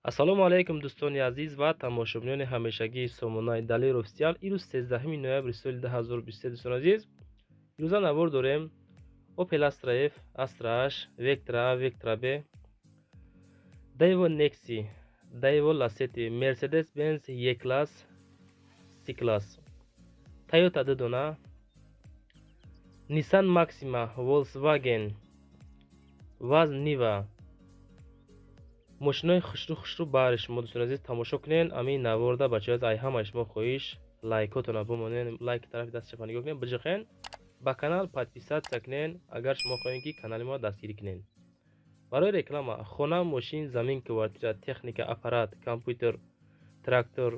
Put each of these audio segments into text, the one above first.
Ассалому алайкум, дӯстони азиз ва тамошобинони ҳамешагии сомонаи Далер Офисиал. Ирӯз 13 ноябри соли 2023, дӯстони азиз, имрӯза навор дорем: Opel Astra F, Astra H, Vectra A, Vectra B, Daewoo Nexi, Daewoo Lacetti, Mercedes Benz E Class, C Class, Toyota ду дона, Nissan Maxima, Volkswagen, Vaz Niva, мошинои хушрӯ хушрӯ баҳри шумо, дӯстони азиз, тамошо кунен. Амин наворда, бачаҳо, ай ҳамаи шумо хоҳиш: лайкотона бимонен, лайк тарафи дасти чапа нигоҳ кунен, биҷиқен, ба канал подписаться кунен, агар шумо хоҳем, ки канали мо дастгирӣ кунен. Барои реклама хона, мошин, замин, квартира, техника, аппарат, компютер, трактор,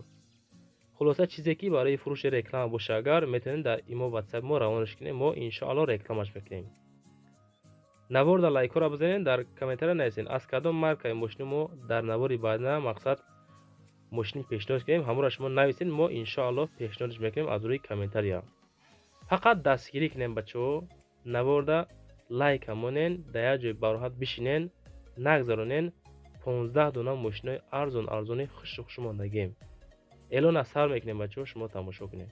хулоса, чизе ки барои фурӯши реклама боша, агар метавонед, дар имо, ватсап мо равонаш кунем, мо иншоалло рекламаш мекунем. Наворда лайкҳоро бизанед, дар комментария нависед, аз кадом маркаи мошини мо дар навори баъдна мақсад мошини пешниҳод кунем. Ҳамонро шумо нависед, мо иншоалло пешниҳодш мекунем аз рӯи комментария. Фақат дастгирӣ кунем, бачаҳо, наворда лайка монен, дар як ҷой бароҳат бишинен, нагзаронен. 15 дона мошинои арзон арзони хушу хушу мондагием. Эълона сар мекунем, бачаҳо, шумо тамошо кунед.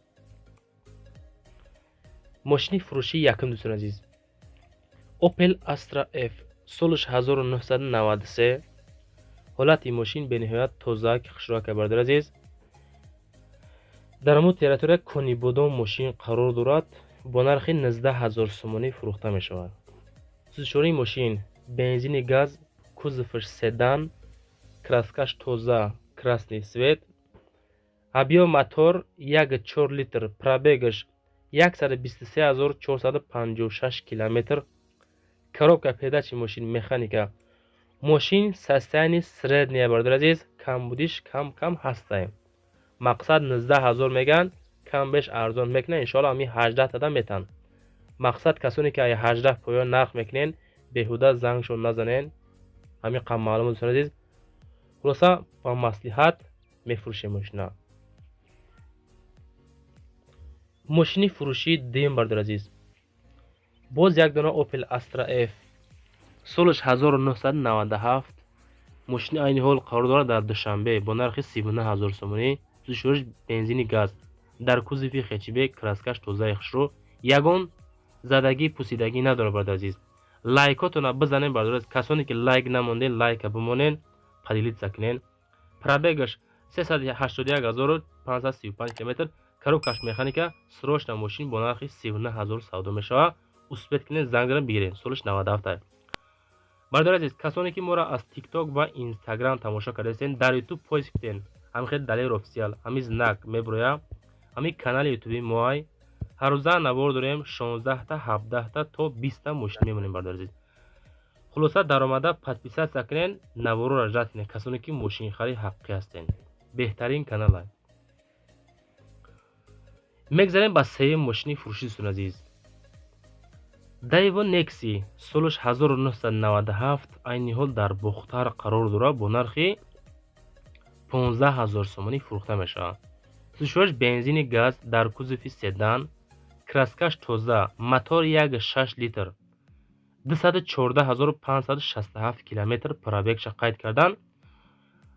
Мошини фурӯшии якум, дӯстони азиз, Opel Astra F, солаш 1993, ҳолати мошин бениҳоят тоза, ки хушрӯ, бародари азиз. Дар ҳамун территория Конибодом мошин қарор дорад, бо нархи 19 ҳазор сомонӣ фурӯхта мешавад. Сӯзишвории мошин бензини газ, кузоваш седан, краскаш тоза, красный цвет, объём мотор 1,4 литр, пробегаш 123 456 километр, коробка передачи мошин механика. Мошин состояние средняя, бародари азиз, камбудиш кам кам ҳастае. Мақсад, 19 ҳазор меган, кам беш арзон мекунанд, иншоалло ҳамин 18 тада метан. Мақсад, касоне ки ай 18 поён нарх мекунен, беҳуда зангшон назанен. Ҳамин қам маълум, дӯстони азиз. Хулоса, ба маслиҳат мефурӯшем мошина. Мошини фурӯшии дуюм, бародари азиз, боз як дона Opel Astra F, солаш 1997, мошини айни ҳол қарор дорад дар Душанбе, бо нархи 39 ҳазор сомонӣ. Сӯзишвориш бензини газ, дар кузови хэтчбек, краскаш тозаи хушрӯ, ягон задагӣ, пусидагӣ надорад. Бародари азиз, лайкотона бизанен, бародари азиз, касоне ки лайк намонден, лайка бимонен, поделиться кунен. Пробегаш 381 535 километр, коробкаш механика. Срочно мошин бо нархи 39 ҳазор савдо мешавад. Успеть кунед, занг зада бигиред. Солаш 97. Бародари азиз, касоне ки моро аз Тикток ва Инстаграм тамошо кардаистен, дар Ютуб поиск кунед ҳамин хел Далер Офисиал, ҳамин знак мебуроя, ҳамин канали ютуби моай. Ҳаррӯза навор дорем, 16та, 17та то 20та мошин мемонем, бародари азиз. Хулоса, даромада подписаться кунед, наворро ждать кунед, касоне ки мошинхари ҳақиқӣ ҳастен. Беҳтарин каналай. Мегзарем ба сеюм мошини фурӯшӣ, дӯстони азиз. Daewoo Nexi, солаш 1997, айни ҳол дар Бохтар қарор дорад, бо нархи 15 ҳазор сомонӣ фурӯхта мешавад. Сӯзишвориш бензини газ, дар кузови седан, краскаш тоза, мотор 1,6 литр, 214 567 километр пробегша қайд кардан.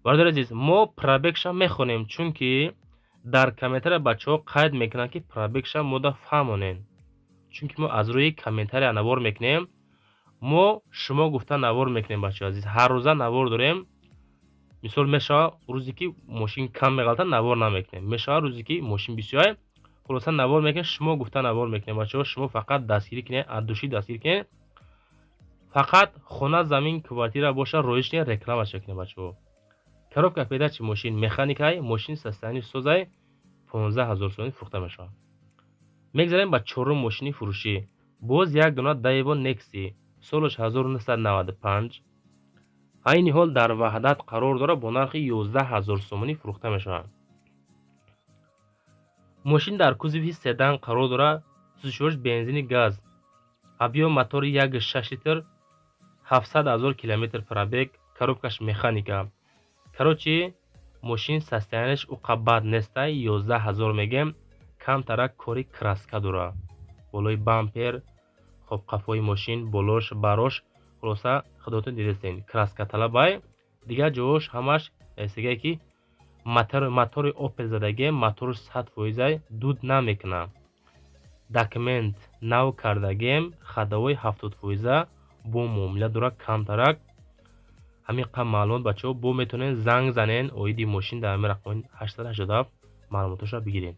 Бародари азиз, мо пробегша мехонем, чунки дар комментария бачаҳо қайд мекунанд, ки пробегша мода фаҳмонем, чунки мо аз рӯи комментария навор мекунем. Мо шумо гуфта навор мекунем, бачаҳо азиз. Ҳаррӯза навор дорем. Мисол, мешавад рӯзе ки мошин кам меғалта, навор намекунем, мешавад рӯзе ки мошин бисёр, хулоса, навор мекунем, шумо гуфта навор мекунем. Бачаҳо, шумо фақат дастгирӣ кунед, аз душӣ дастгирӣ кунед. Фақат хона, замин, квартира боша, роиш кунед, рекламаша кунед, бачаҳо. Коробка передачи мошин механикай, мошин состояние созай, 15 ҳазор сомонӣ фурӯхта мешавад. Мегзарем ба чорум мошини фурӯшӣ. Боз як дона Daewoo Nexi, солаш 1995, айни ҳол дар Ваҳдат қарор дорад, бо нархи 11 ҳазор сомонӣ фурӯхта мешавад. Мошин дар кузови седан қарор дорад, сӯзишвориш бензини газ, объём мотори 1,6 литр, 700 ҳазор километр пробег, коробкаш механика. Короче, мошин состояниеш уқа бад нестай, 11 ҳазор мегем, камтарак кори краска дорад болои бампер, хоб, қафои мошин, болош, барош. Хулоса, худотон дидастен, краска талабай, дигар ҷош ҳамаш Нависагие ки мотори Опел задагие, моторш 100%, дуд намекунад. Документ нав кардагием, ходовой 70%, бо муомила дорад камтарак. Ҳамин қадр маълумот, бачаҳо, бо метавонед занг занен оиди мошин дар ҳамин рақами 887, маълумотошро бигиред.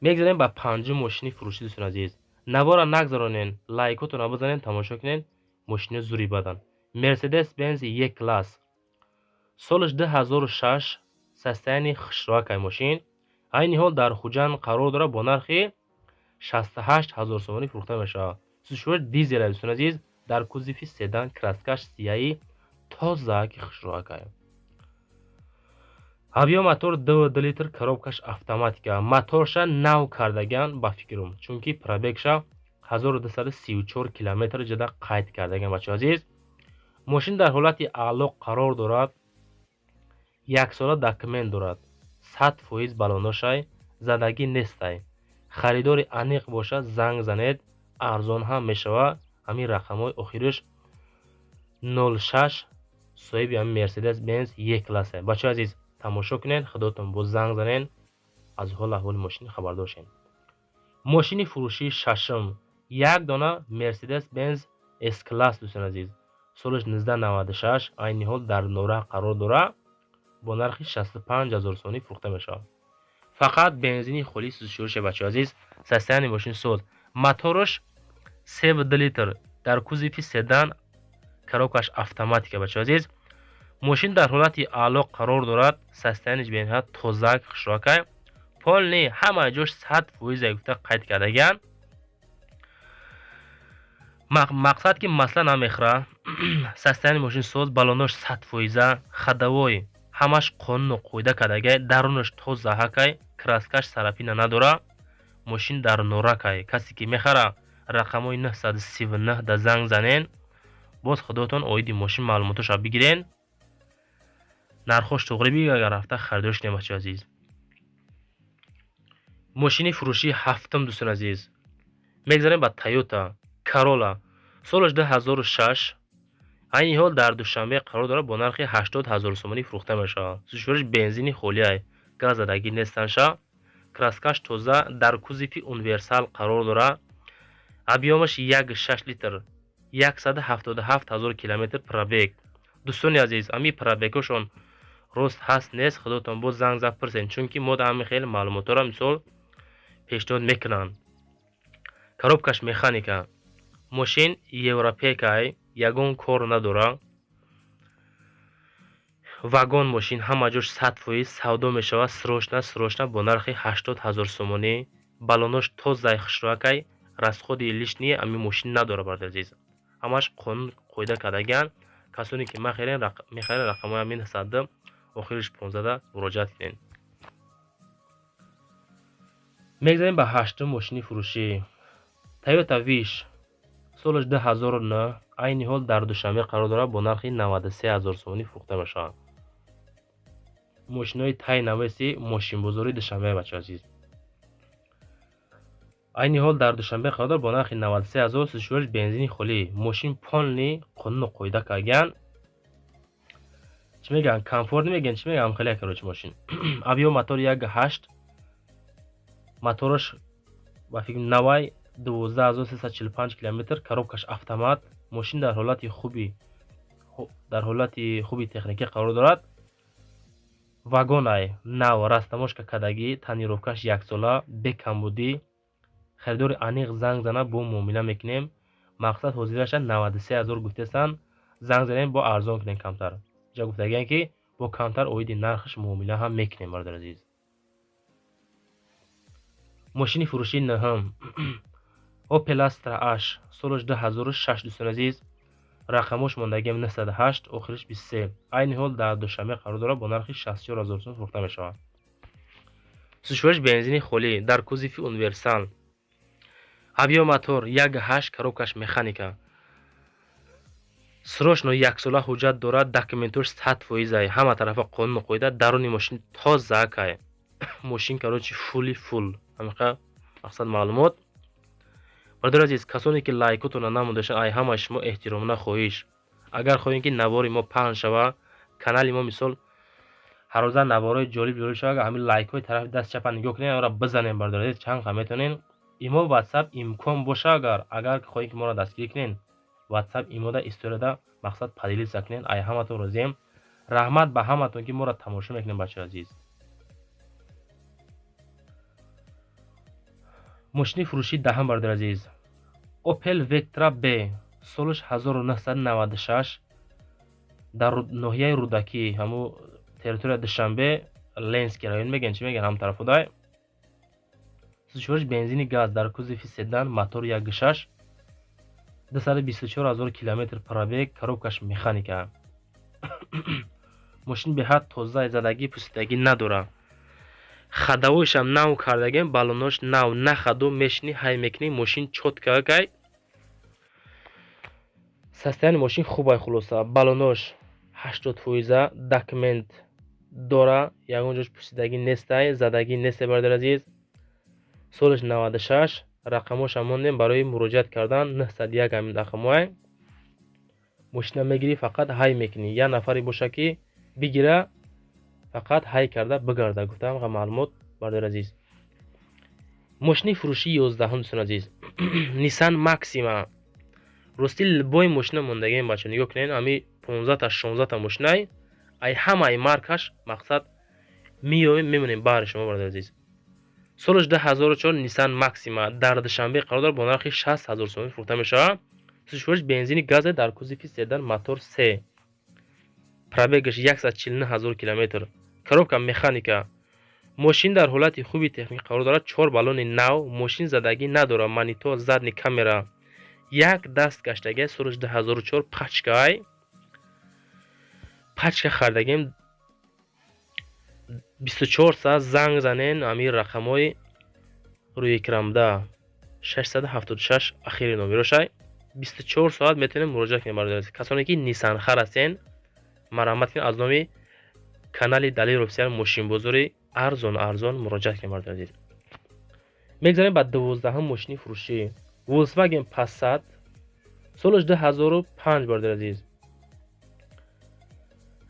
Мегзарем ба панҷум мошини фурӯшӣ. Дӯстони азиз, навора нагзаронен, лайкотонро бизанен, тамошо кунен, мошино зури бадан. Мерседес Бенз Е класс, солаш 2006, состояние хушроакай мошин, айни ҳол дар Хуҷанд қарор дорад, бо нархи 68 ҳазор сомонӣ фурӯхта мешавад. Сушвор дизел, дӯстони азиз, дар кузови седан, краскаш сияи тозааки хушроакай. Объём мотор 2,2 литр, коробкаш автоматика. Моторша нав кардаган ба фикрам, чунки пробегша 1234 километр ҷада қайд кардаган. Бачаҳо азиз, мошин дар ҳолати аъло қарор дорад, яксола документ дорад, 100% балоношай, задагӣ нестай. Харидори аниқ бошад, занг занед, арзон ҳам мешавад. Ҳамин рақамҳои охириш 06, соҳиби ҳамин Мерседес Бенз Е классе. Бачаҳои азиз, тамошо кунед, худотон боз занг занед, аз ҳол аҳволи мошин хабардор шед. Мошини фурӯшии шашум, як дона Мерседес Бенз С класс, дӯстони азиз, солаш 1996, айни ҳол дар Нора қарор дорад, бо нархи 65 ҳазор сомонӣ фурӯхта мешавад. Фақат бензини холӣ сӯзишворише. Бачаҳои азиз, состояние мошин соз, мотораш 3,2 литр, дар кузови седан, коробкаш автоматика. Бачаҳои азиз, мошин дар ҳолати аъло қарор дорад, состояниеш бениҳоят тозак, хушрокай, полный, ҳама ҷош 100% гуфта қайд кардагианд. Мақсад ки масъала намехӯра. Состояние мошин соз, балонош 100%, ходовой ҳамаш қонуну қоида кардагиай, дарунаш тозаҳакай, краскаш царапина надора. Мошин дар Норакай. Касе ки мехара, рақамҳои 939 да занг занен, боз худотон оиди мошин маълумотошро бигирен, нархош туғри бигир, агар рафта харидориш кунем. Бачаи азиз, мошини фурӯшии ҳафтум, дӯстони азиз, мегзарем ба Тойота Карола, солаш 2006, айни ҳол дар Душанбе қарор дорад, бо нархи 80 ҳазор сомонӣ фурӯхта мешавад. Сӯзишвориш бензини холиай, газ задагӣ нестанша, краскаш тоза, дар кузови универсал қарор дорад. Объёмаш 1,6 литр, 177 ҳазор километр пробег. Дӯстони азиз, ҳамин пробегҳошон рост ҳаст, нест, худотон боз занг зад пурсед, чунки мо дар ҳамин хел маълумотҳоро мисол пешниҳод мекунанд. Коробкаш механика. Мошин европейкай, ягон кор надора, вагон. Мошин ҳама ҷош 100%, савдо мешавад срочно, срочно, бо нархи 80 ҳазор сомонӣ. Балонош тозаи, хушрӯакай, расходи лишний ҳамин мошин надорад. Бародари азиз, ҳамаш қонун қоида кардагианд. Касоне ки мехарен, рақамҳои ҳамин садда, охириш 15 муроҷиат кунед. Мегзарем ба ҳаштум мошини фурӯшӣ. Тойота Виш, солаш 2009, айни ҳол дар Душанбе қарор дорад, бо нархи 93 ҳазор сомонӣ фурӯхта мешавад. Мошинои тай навеси мошинбозори Душанбе, бачаҳои азиз, айни ҳол дар Душанбе қарор дорад, бо нархи 93 ҳазор, сӯзишвориш бензини холӣ. Мошин полный қонуну қоида кардагианд. Чӣ мегӯянд, комфорт мегӯянд, чӣ мегӯянд, хеле, короче, мошин. Объём мотор 1,8, мотораш ба фикр навай, 12 345 километр, коробкаш автомат. Мошин дар ҳолати хуби техникӣ қарор дорад. Вагонай, нав растаможка кардагӣ, тонировкаш яксола, бекамбудӣ. Харидори аниқ занг зана, бо муомила мекунем. Мақсад ҳозираша 93 ҳазор гуфтесанд, занг занем, бо арзон кунем камтар. Ҷа гуфтагианд, ки бо камтар оиди нархаш муомила ҳам мекунем. Бародари азиз, мошини фурӯшии нӯҳум, Опел Астра H, солаш 2006. Дӯстони азиз, рақамош мондагиам 908, охириш 23, айни ҳол дар Душанбе қарор дорад, бо нархи 64 ҳазор сом фурӯхта мешавад. Сӯзишвориш бензини холӣ, дар кузови универсал, объём мотор 1,8, коробкаш механика. Срочно яксола ҳуҷҷат дорад, документош 100%, ҳама тарафа қонуну қоида, даруни мошин тозаакай. Мошин, короче, фулли фул. Ҳамиқа мақсад маълумот. Бародари азиз, касоне ки лайкотонро намондашанд, ай ҳамаи шумо эҳтиромона хоҳиш: агар хоҳем, ки навори мо паҳн шава, Канали мо мисол ҳаррӯза наворҳои ҷолиб ҷолиб шава, ҳамин лайкҳои тарафи даст чапа нигоҳ кунед, ора бизанем бародари азиз, чанд қа метавонен. Имо WhatsApp имкон боша, агар хоҳед ки моро дастгирӣ кунед, WhatsApp имода историяда мақсад поделиться кунед. Ай ҳаматон розием. Раҳмат ба ҳаматон ки моро тамошо мекунед, бачаи азиз. Мошини фурӯшии даҳам бародари азиз. Opel Vectra B солаш 1996 дар ноҳияи Рӯдакӣ, ҳамун территория Душанбе, Ленский район мегӯянд, чӣ мегӯянд ҳам тарафудай. Сӯзишвориш бензини газ дар кузови седан, мотор 1.6, 224 ҳазор километр пробег, коробкаш механика. Мошин беҳад тоза, задагӣ, пусидагӣ надорад. Ходовойшам нав кардагем, баллонош нав, на ходу мешинӣ, ҳай мекунӣ, мошин чётко гай. Состояние мошин хубай хулоса, баллонош 80%, документ дора, ягон ҷош пусидагӣ нестай, задагӣ нестай бародари азиз. Солаш 96, рақамошам мондем барои муроҷиат кардан 901 ҳамин рақамҳое. Мошина мегирӣ, фақат ҳай мекунӣ. Як нафаре боша ки бигира, фақат ҳай карда бигарда, гуфтам ға маълумот бародари азиз. Мошини фурӯшии 11-ум дӯстони азиз. Nissan Maxima. Рости либои мошина мондагием бача, нигоҳ кунед, ҳами 15 та 16 та мошинай, ай ҳамаи маркаш мақсад меоем мемонем баҳри шумо бародари азиз. Солаш 2004 Nissan Maxima дар Душанбе қарор дорад, бо нархи 60 ҳазор сомонӣ фурӯхта мешавад. Сӯзишвориш бензини газе дар кузови седан, мотор 3. Пробегаш 149 ҳазор километр. Коробка механика. Мошин дар ҳолати хуби техникӣ қарор дорад, 4 баллони нав, мошин задагӣ надорад, монитор, задний камера. Як даст гаштагӣ, солаш 2004 пачкай. Пачка харидагем. 24 соат занг занен ҳамин рақамҳои рӯи экранбуда 676 ахири номерошай. 24 соат метавонем муроҷиат кунем бародари азиз. Касоне ки Nissan хар ҳастен, марҳамат кунед аз номи канали Далер Офисиал мошинбозори арзон арзон муроҷиат кунед бародари азиз. Мегзарем ба 12-ум мошини фурӯшӣ. Volkswagen Passat солаш 2005 бародари азиз.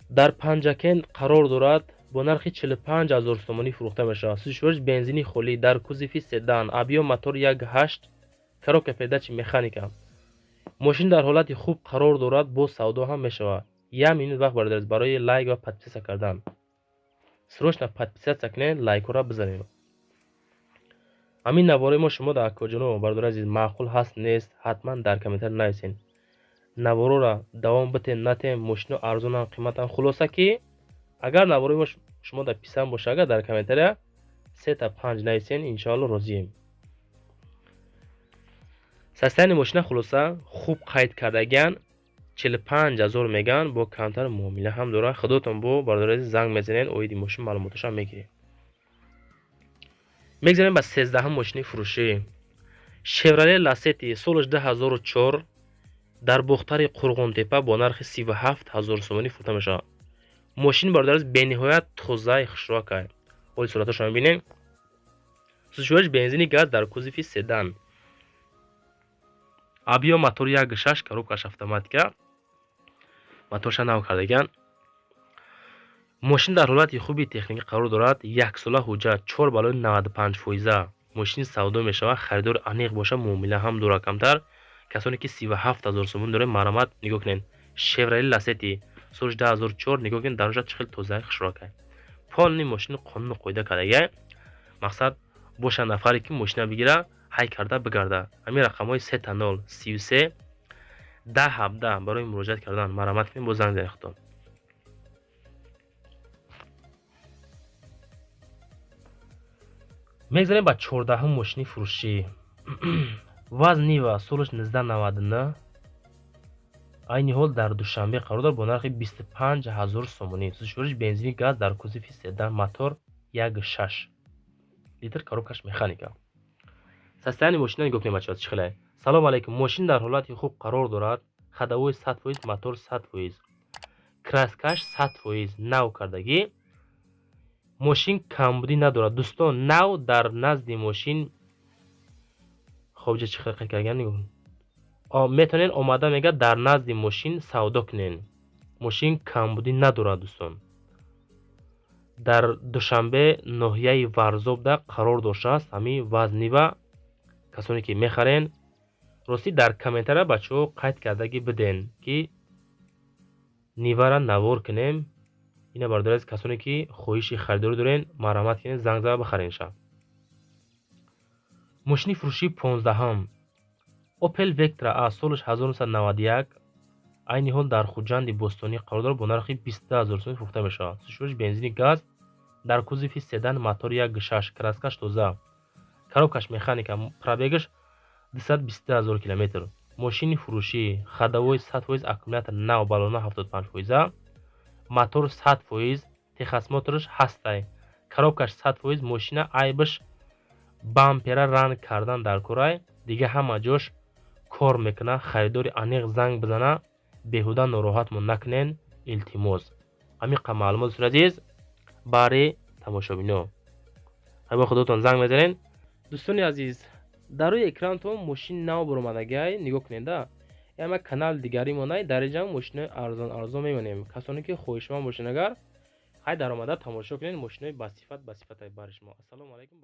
Дар Панҷакент қарор дорад, бо нархи 45 ҳазор сомонӣ фурӯхта мешавад. Сӯзишвориш бензини холӣ дар кузови седан, объём мотор 1.8, коробка передачи механика. Мошин дар ҳолати хуб қарор дорад, бо савдо ҳам мешавад. Як минут вақт бародари азиз барои лайк ва подписаться кардан. Срочно подписаться кунед, лайкҳоро бизанед. Ҳамин навораи мо шумо дар акоҷоно бародари азиз маъқул ҳаст нест, ҳатман дар комментарий нависед. Наворора давом битем натем, мошино арзонам қиматам. Хулоса ки агар навораи мо шумо дар писанд боша, агар дар комментария 3 та 5 нависен, иншоалло розием. Состояние мошина хулоса хуб қайд кардагиан, 45 ҳазор меган, бо камтар муомила ҳам дорад. Худотон бо бародари азиз занг мезанед, оиди мошин маълумоташам мегиред. Мегзарем ба 13-ум мошини фурӯшӣ. Chevrolet Lacetti солаш 2004 дар Бохтари Қурғонтепа бо нархи 37 ҳазор сомонӣ фурӯхта мешавад. Мошин бародари азиз бениҳоят тозаи хушрӯакай. Ҳоли сураташро мебинем. Сӯзишвориш бензини газ дар кузови седан. Объём мотор 1.6, коробкаш автоматика. Моторша нав кардагиан. Мошин дар ҳолати хуби техникӣ қарор дорад, яксола ҳуҷҷат, 4 баллони 95%. Мошин савдо мешавад, харидор аниқ боша, муомила ҳам дорад камтар. Касоне ки 37 ҳазор сомонӣ доред, марҳамат нигоҳ кунед. Chevrolet Lacetti соли 2004 нигоҳ кунед, дар онҷа чӣ хел тозаи хушрӯакай. Полни мошин қонуну қоида кардагиай. Мақсад боша нафаре ки мошина бигира, ҳай карда бигарда. Ҳамин рақамҳои се та нол, сию се, даҳ, ҳабдаҳ барои муроҷиат кардан марҳамат кунед, бо занг занед худтон. Мегзарем ба 14-ум мошини фурӯшӣ. ВАЗ Нива солаш 1999 айни ҳол дар Душанбе қарор дорад, бо нархи 25 ҳазор сомонӣ. Сӯзишвориш бензини газ дар кузови седан, мотор 1.6 литр, коробкаш механика. Состояние мошина нигоҳ кунед бачаҳо, чӣ хеле. Салом алейкум, мошин дар ҳолати хуб қарор дорад, ходовой 100%, мотор 100%, краскаш 100% нав кардагӣ. Мошин камбудӣ надорад. Дӯстон, нав дар назди мошин хоб ҷа чӣ хел қайд кардагиан нигоҳ кунед. Метавонед омада мега дар назди мошин савдо кунед. Мошин камбудӣ надорад, дӯстон. Дар Душанбе, ноҳияи Варзобда қарор доштааст ҳамин ВАЗ Нива. Касоне ки мехарен, ростӣ, дар комментария, бачаҳо, қайд кардагӣ биден, ки Нивара навор кунем. Ина, бародари азиз, касоне ки хоҳиши харидорӣ дорен, марҳамат кунед, занг зада бихаренша. Мошини фурӯшии 15-ҳам Opel Vectra A, солаш 1991, айни ҳол дар Хуҷанди Бостонӣ қарор дорад, бо нархи 22 000 сомонӣ фурӯхта мешавад. Сушош бензини газ, дар кузови седан, мотори 1.6, краскаш тоза, коробкаш механика, пробегаш 222 000 километр. Мошини фурӯшӣ ходовой 100%, аккумулятор нав, баллона 75 фоиза, мотор 100%, техосмотраш ҳастай, коробкаш 100%. Мошина айбаш бампера ранг кардан дар корай, дига ҳама ҷош кор мекунад. Харидори аниқ занг бизана, беҳуда нороҳатмон накунен, илтимос. Ҳамин маълумот, дӯстони азиз, баҳри тамошобино. Ҳайбо худотон занг мезанен. Дӯстони азиз, дар рӯи экранатон мошини нав баромадагиай, нигоҳ кунеда. Яма канал дигари монай, дар инҷа мошинои арзон арзон мемонем. Касоне ки хоҳишманд бошед, агар хай даромада тамошо кунед, мошинои басифат, басифатай бари шумо. Ассалому алайкум.